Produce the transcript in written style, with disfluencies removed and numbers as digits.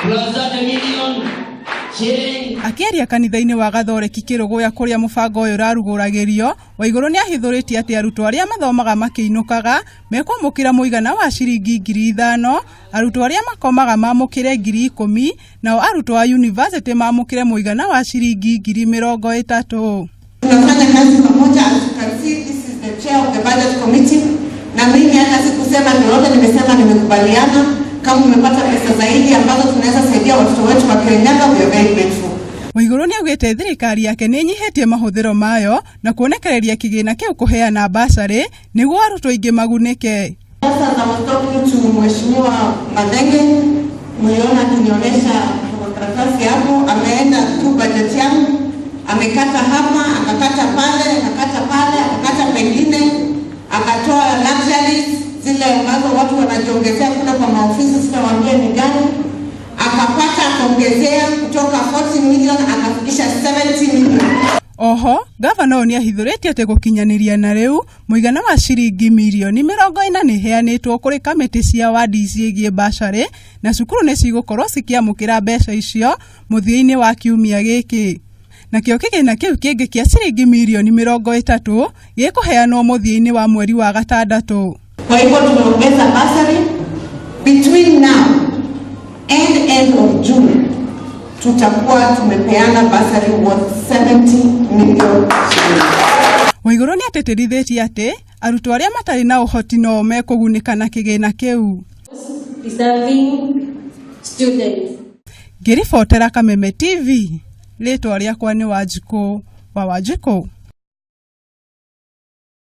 Plus 30 million shilling. Akĩaria kanitha-inĩ wa Gathoreki Kĩrũgũya kũrĩa mũbango ũyũ ũrarugũragĩrio, Waigũrũ nĩahithũrĩtie atĩ arutwo arĩa mathomaga makĩinũkaga mekwamũkĩra mũigana wa ciringi 5,000, arutwo arĩa makomaga mamũkĩre 10,000, nao arutwo a yunivasĩtĩ mamũkĩre mũigana wa ciringi 30,000. Tunafanya kazi pamoja. As you can see, this is the chair of the budget committee, na mimi hata sikusema lolote, nimesema nimekubaliana. Kama umepata pesa zaidi ambazo tunaweza saidia watoto wetu wa Kirinyaga, we are very grateful. Waigũrũ nĩaugĩte thirikari yake nĩĩnyihĩtie mahũthĩro mayo na kuonekereria kĩgĩna kĩu kũheana basarĩ nĩguo arutwo aingĩ magunĩke. Sasa I was talking to Mheshimiwa Mathenge, mliona akinionyesha kwa karatasi hapo, ameenda tu budget yangu, amekata hapa, akakata pale, akakata pale, akakata pengine, akatoa luxuries zile ambazo watu wanajiongezea kule kwa maofisi, sitawaambia ni gani, akapata akaongezea kutoka 40 million akafikisha 70 million. Oho, gavana ũyũ nĩahithũrĩtie atĩ gũkinyanĩria na rĩu mũigana wa ciringi mirioni 40 nĩiheanĩtwo kũrĩ kamĩtĩ cia wadi ciĩgiĩ basarĩ na cukuru nĩcigũkorwo cikĩamũkĩra mbeca icio mũthia-inĩ wa kiumia gĩkĩ. Nakĩo kĩgĩna kĩu kĩngĩ kĩa ciringi mirioni 30 gĩkũheanwo mũthia-inĩ wa mweri wa gatandatũ. Kwa hivyo tumeongeza bursary between now and end of June tutakuwa tumepeana bursary worth 70 million shillings. Waigũrũ nĩatĩtĩrithĩtie atĩ arutwo arĩa matarĩ na ũhoti no mekũgunĩka na kĩgĩna kĩu. Deserving students. Ngĩribotera Kameme TV, rĩtwa rĩakwa nĩ Wanjikũ wa Wanjikũ.